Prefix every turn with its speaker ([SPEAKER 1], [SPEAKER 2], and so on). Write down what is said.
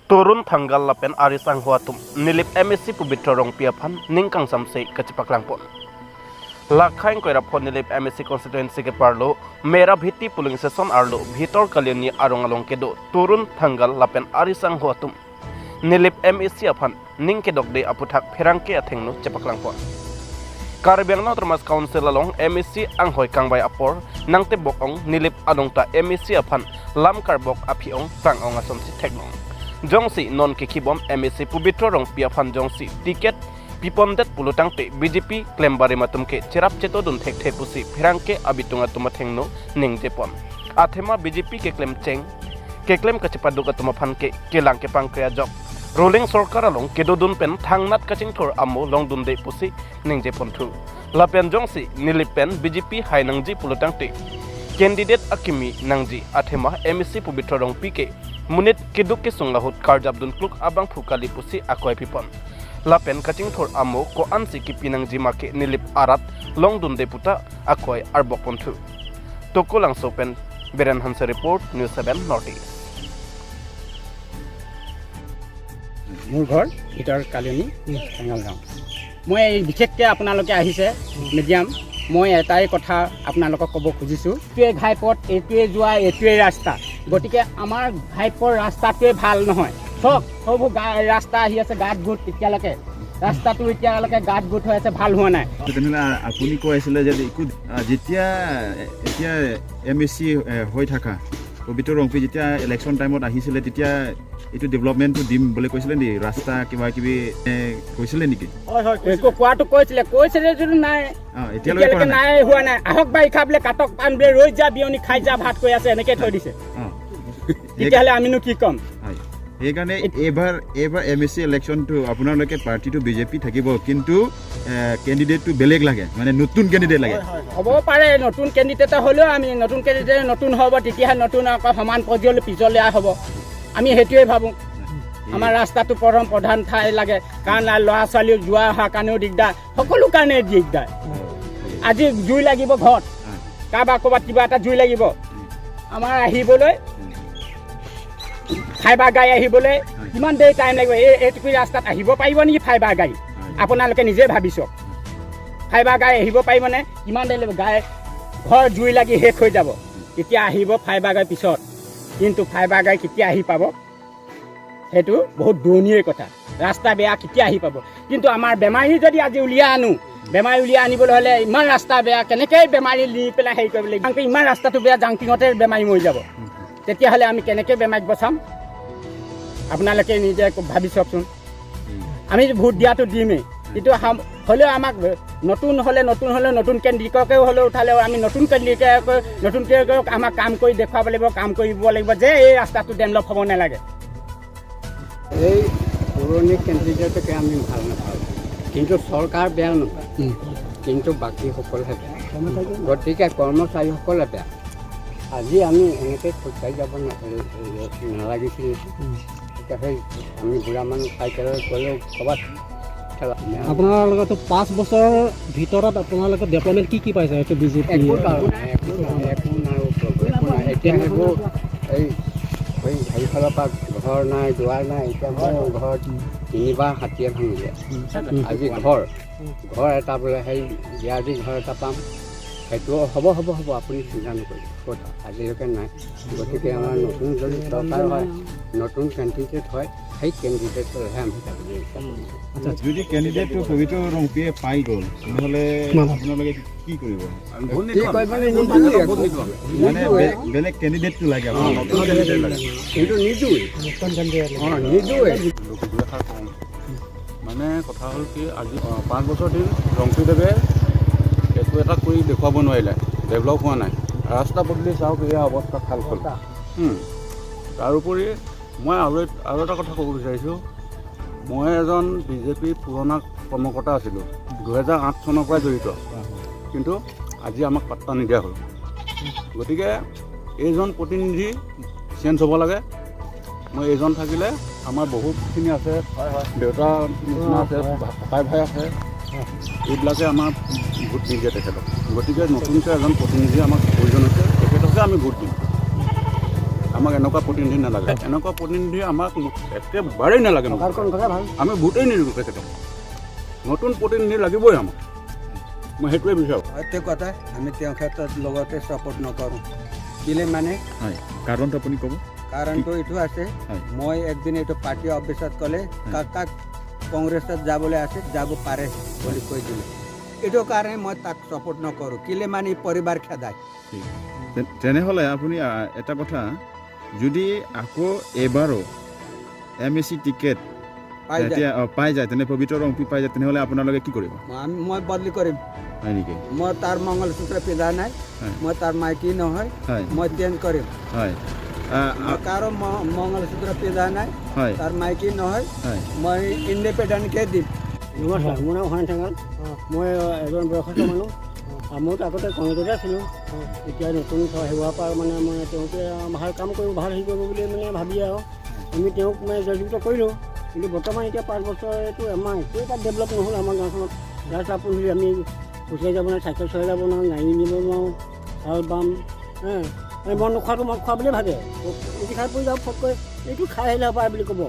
[SPEAKER 1] Turun tanggal lapen aris ang huatum nilip MSc Pubitra Rongpi aphan ningkang samse kachipaklangpon. Lakhaing koira phon nilip MSc constituency ke parlo mera bhiti polling station arlo bhitor kaliani arong along kedo turun tanggal lapen aris ang huatum nilip MSc aphan ningke dokde aputhak pherangke athengno chapaklangpon. Karbi Anglong Autonomous Council along MEC ang hoi kangbai apor nangte bok ong nilip along ta MEC aphan lamkar bok aphi ong prang ong asom si theklong jongsi non kikibom MEC Pubitra Rongpi aphan jongsi ticket pipondet pulutang te BJP klembari matumke cherap cheto dun thek the pusi pherangke abitunga tuma thengno ningjepon athema BJP ke klem cheng ke klem kachipadu ka tuma phan ke kelang ke pangkria jok ruling sarkar along kedodun pen thangnat kaching thor ammo longdun de pusi ningje ponthu lapen jongsi nilipen BJP hainangji pulutangte candidate akimi nangji athema MEC Pubitra Rongpi ke munit keduk ke sunglahut karjabdun kluk abang phukali pusi akoi pipon lapen kaching thor ammo ko ansi ki pinangji make nilip arat longdun de puta akoi arbok ponthu tokolang sopen Beren Hansa report, News 7 North East.
[SPEAKER 2] মোৰ ঘৰ ভিতৰ কালিয়নী ঠেঙালগাঁও। মই এই বিশেষকৈ আপোনালোকে আহিছে medium, মই এটাই কথা আপোনালোকক ক'ব খুজিছোঁ, এইটোৱে ঘাইপথ, এইটোৱে যোৱা, এইটোৱে ৰাস্তা। গতিকে আমাৰ ঘাইপথ ৰাস্তাটোৱে ভাল নহয়। চব সৌবোৰ ৰাস্তা আহি আছে গাঁত গোট, এতিয়ালৈকে ৰাস্তাটো এতিয়ালৈকে গাঁত গোট হৈ আছে, ভাল হোৱা নাই।
[SPEAKER 3] তেনেহ'লে আপুনি কৈ আছিলে যে একো যেতিয়া এতিয়া এম এছ চি হৈ থকা পবিত্ৰ ৰংপি যেতিয়া ইলেকশ্যন টাইমত আহিছিলে তেতিয়া এইটো ডেভেলপমেণ্টটো দিম বুলি কৈছিলে নেকি? ৰাস্তা কিবা কিবি কৈছিলে নেকি?
[SPEAKER 2] একো কোৱাটো কৈছিলে, কৈছিলে যদি নাই,
[SPEAKER 3] এতিয়ালৈকে
[SPEAKER 2] এতিয়ালৈকে
[SPEAKER 3] কৰা নাই।
[SPEAKER 2] নাই হোৱা নাই। আহক বাৰিষা বোলে কাটক পাণ বোলে ৰৈ যা বিয়নী খাই যা ভাত কৈ আছে, এনেকৈ থৈ দিছে। তেতিয়াহ'লে আমিনো কি ক'ম?
[SPEAKER 3] হয়, সেইকাৰণে এইবাৰ এম এছ চি ইলেকশ্যনটো আপোনালোকে পাৰ্টিটো বিজেপি থাকিব, কিন্তু কেণ্ডিডেটটো বেলেগ লাগে, মানে নতুন কেণ্ডিডেট লাগে।
[SPEAKER 2] হ'ব পাৰে নতুন কেণ্ডিডেট হ'লেও আমি নতুন কেণ্ডিডেট নতুন হ'ব, তেতিয়াহে নতুন আকৌ সমান পৰ্যায়লৈ পিছলৈ হ'ব। আমি সেইটোৱে ভাবোঁ। আমাৰ ৰাস্তাটো প্ৰথম প্ৰধান ঠাই লাগে, কাৰণ ল'ৰা ছোৱালী যোৱা অহাৰ কাৰণেও দিগদাৰ, সকলো কাৰণে দিগদাৰ। আজি জুই লাগিব ঘৰত, কাৰোবাৰ ক'ৰবাত কিবা এটা জুই লাগিব, আমাৰ আহিবলৈ ফাইবাৰ গাড়ী আহিবলৈ কিমান দেৰি টাইম লাগিব? এই এইটুকু ৰাস্তাত আহিব পাৰিব নেকি ফাইবাৰ গাড়ী? আপোনালোকে নিজে ভাবি চাওক, ফাইবাৰ গাড়ী আহিব পাৰিবনে? কিমান দেৰি লাগিব? গাড়ী ঘৰ জুই লাগি শেষ হৈ যাব, তেতিয়া আহিব ফাইবাৰ গাড়ী পিছত। কিন্তু ফাইবাৰ গাড়ী কেতিয়া আহি পাব সেইটো বহুত দূৰণিৰে কথা। ৰাস্তা বেয়া, কেতিয়া আহি পাব? কিন্তু আমাৰ বেমাৰী যদি আজি উলিয়াই আনো, বেমাৰী উলিয়াই আনিবলৈ হ'লে ইমান ৰাস্তা বেয়া, কেনেকৈ বেমাৰী নি পেলাই হেৰি কৰিব লাগিব? ইমান ৰাস্তাটো বেয়া, জাংকিঙতে বেমাৰী মৰি যাব। তেতিয়াহ'লে আমি কেনেকৈ বেমাৰীক বচাম? আপোনালোকে নিজে ভাবি চাওকচোন। আমি ভোট দিয়াটো দিমেই, কিন্তু হ'লেও আমাক নতুন হ'লে নতুন হ'লেও নতুন কেণ্ডিডেটকেও হ'লেও উঠালেও আমি নতুন কেণ্ডিডেটকে নতুনকৈ আমাক কাম কৰি দেখুৱাব লাগিব, কাম কৰিব লাগিব যে এই ৰাস্তাটো ডেভেলপ হ'ব নালাগে।
[SPEAKER 4] এই পুৰণি কেণ্ডিডেটকে আমি ভাল নাপাওঁ, কিন্তু চৰকাৰ বেয়া নহয়, কিন্তু বাকীসকলহে বেয়া। গতিকে কৰ্মচাৰীসকলে বেয়া। আজি আমি এনেকৈ খোজকাঢ়ি যাব নালাগিছিল। এতিয়া সেই আমি বুঢ়া মানুহ চাইকেলত গ'লেও ক'ৰবাত ঠেলা।
[SPEAKER 5] আপোনালোকেতো 5 বছৰৰ ভিতৰত আপোনালোকে ডেভেলপমেণ্ট কি কি পাইছে এইটো বিজেপি?
[SPEAKER 4] একো নাই, একো নাই, একো নাই, একো নাই। এতিয়া সেইবোৰ এই এই হেৰিফালৰ পৰা ঘৰ নাই, দুৱাৰ নাই। এতিয়া মোৰ ঘৰত তিনিবাৰ হাতীয়ে ভাঙিলে। আজি ঘৰ ঘৰ এটা বোলে সেই বিয়াদি ঘৰ এটা পাম, সেইটো হ'ব হ'ব হ'ব, আপুনি চিন্তা নকৰিব, ক'ত আজিলৈকে নাই। গতিকে আমাৰ নতুন যদি চৰকাৰ হয়, নতুন কেণ্ডিডেট হয়, সেই কেণ্ডিডেটলৈহে আমি যাবলৈ ইচ্ছা কৰিছোঁ।
[SPEAKER 3] যদি কেণ্ডিডেটটো পবিত্ৰ ৰংপিয়ে পাই গ'ল, তেনেহ'লে আপোনালোকে কি কৰিব?
[SPEAKER 4] কি কৰিব মানে নিদিওঁ একো।
[SPEAKER 3] মানে বেলেগ কেণ্ডিডেটটো লাগে আপোনালোকক।
[SPEAKER 4] কিন্তু নিদিওঁৱেই, অঁ, নিদিওঁৱেই।
[SPEAKER 6] দুএষাৰ কওঁ। মানে কথা হ'ল কি, আজি 5 বছৰ দিন ৰংপিদেৱে একো এটা কৰি দেখুৱাব নোৱাৰিলে, ডেভেলপ হোৱা নাই। ৰাস্তা পদূলি চাওক, এয়া অৱস্থা খাল খোল। তাৰোপৰি মই আৰু এটা কথা ক'ব বিচাৰিছোঁ। মই এজন বিজেপিৰ পুৰণা কৰ্মকৰ্তা আছিলোঁ, 2008 চনৰ পৰাই জড়িত, কিন্তু আজি আমাক পাত্তা নিদিয়া হ'ল। গতিকে এইজন প্ৰতিনিধি চেঞ্জ হ'ব লাগে। মই এইজন থাকিলে আমাৰ বহুতখিনি আছে, দেউতা নিচিনা আছে, ককাই ভাই আছে, এইবিলাকে আমাৰ ভোট নিদিয়ে তেখেতক। গতিকে নতুনকৈ এজন প্ৰতিনিধি আমাক প্ৰয়োজন হৈছে, তেখেতকে আমি ভোট দিম। আমাক এনেকুৱা প্ৰতিনিধি নালাগে, এনেকুৱা প্ৰতিনিধি আমাক একেবাৰেই নালাগে। আমি ভোটেই নিদিওঁ তেখেতক। নতুন প্ৰতিনিধি লাগিবই আমাক, মই সেইটোৱে বিচাৰোঁ।
[SPEAKER 4] সত্য কথা, আমি তেওঁৰ ক্ষেত্ৰত লগতে ছাপোৰ্ট নকৰোঁ। কেলে মানে
[SPEAKER 3] হয়, কাৰণটো আপুনি ক'ব।
[SPEAKER 4] কাৰণটো এইটো আছে, মই একদিন এইটো পাৰ্টি অফিচত ক'লে, কাক কংগ্ৰেছত যাবলৈ আছে যাব পাৰে বুলি কৈ দিলে। এইটো কাৰণে মই তাক ছাপোৰ্ট নকৰোঁ। কেলে মানে ই পৰিবাৰ খেদায়।
[SPEAKER 3] তেনেহ'লে আপুনি এটা কথা, যদি আকৌ এবাৰো এমএচি টিকেট
[SPEAKER 4] পাই যায়,
[SPEAKER 3] এতিয়া পাই যায়, তেনে পবিত্ৰ ৰংপি পাই যায়, তেনেহ'লে আপোনালোকে কি কৰিব?
[SPEAKER 4] মই বদলি কৰিম।
[SPEAKER 3] হয় নেকি?
[SPEAKER 4] মই তাৰ মংগলসূত্ৰ পিন্ধা নাই, মই তাৰ মাইকী নহয়, মই চেঞ্জ কৰিম।
[SPEAKER 3] হয়।
[SPEAKER 4] মই কাৰো মংগলসূত্ৰ পিন্ধা নাই, তাৰ মাইকী নহয়, মই ইণ্ডিপেণ্ডেণ্টকৈ দিম।
[SPEAKER 7] নমস্কাৰ, মোৰ নাম হৰেণ ঠেঙাল। মই এজন বয়সস্থ মানুহ। মইতো আগতে কংগ্ৰেছতে আছিলোঁ। এতিয়া নতুন হোৱাৰ পৰা মানে মই তেওঁকে ভাল কাম কৰিব, ভাল হেৰি কৰিব বুলি মানে ভাবি আৰু আমি তেওঁক মানে জয়যুক্ত কৰিলোঁ। কিন্তু বৰ্তমান এতিয়া 5 বছৰটো আমাৰ একো এটা ডেভেলপ নহ'ল। আমাৰ গাঁওখনত ৰাস্তা পদূলি আমি খোজকাঢ়ি যাব নোৱাৰোঁ, চাইকেল চলাই যাব নোৱাৰোঁ, গাড়ী নিব নোৱাৰোঁ, চাউল বাম মদ নোখোৱাটো মদ খোৱা বুলিয়ে ভাবে। এইটো খাই পৰি যাওঁ ফটকৈ, এইটো খাই আহিলে পাৰে বুলি ক'ব।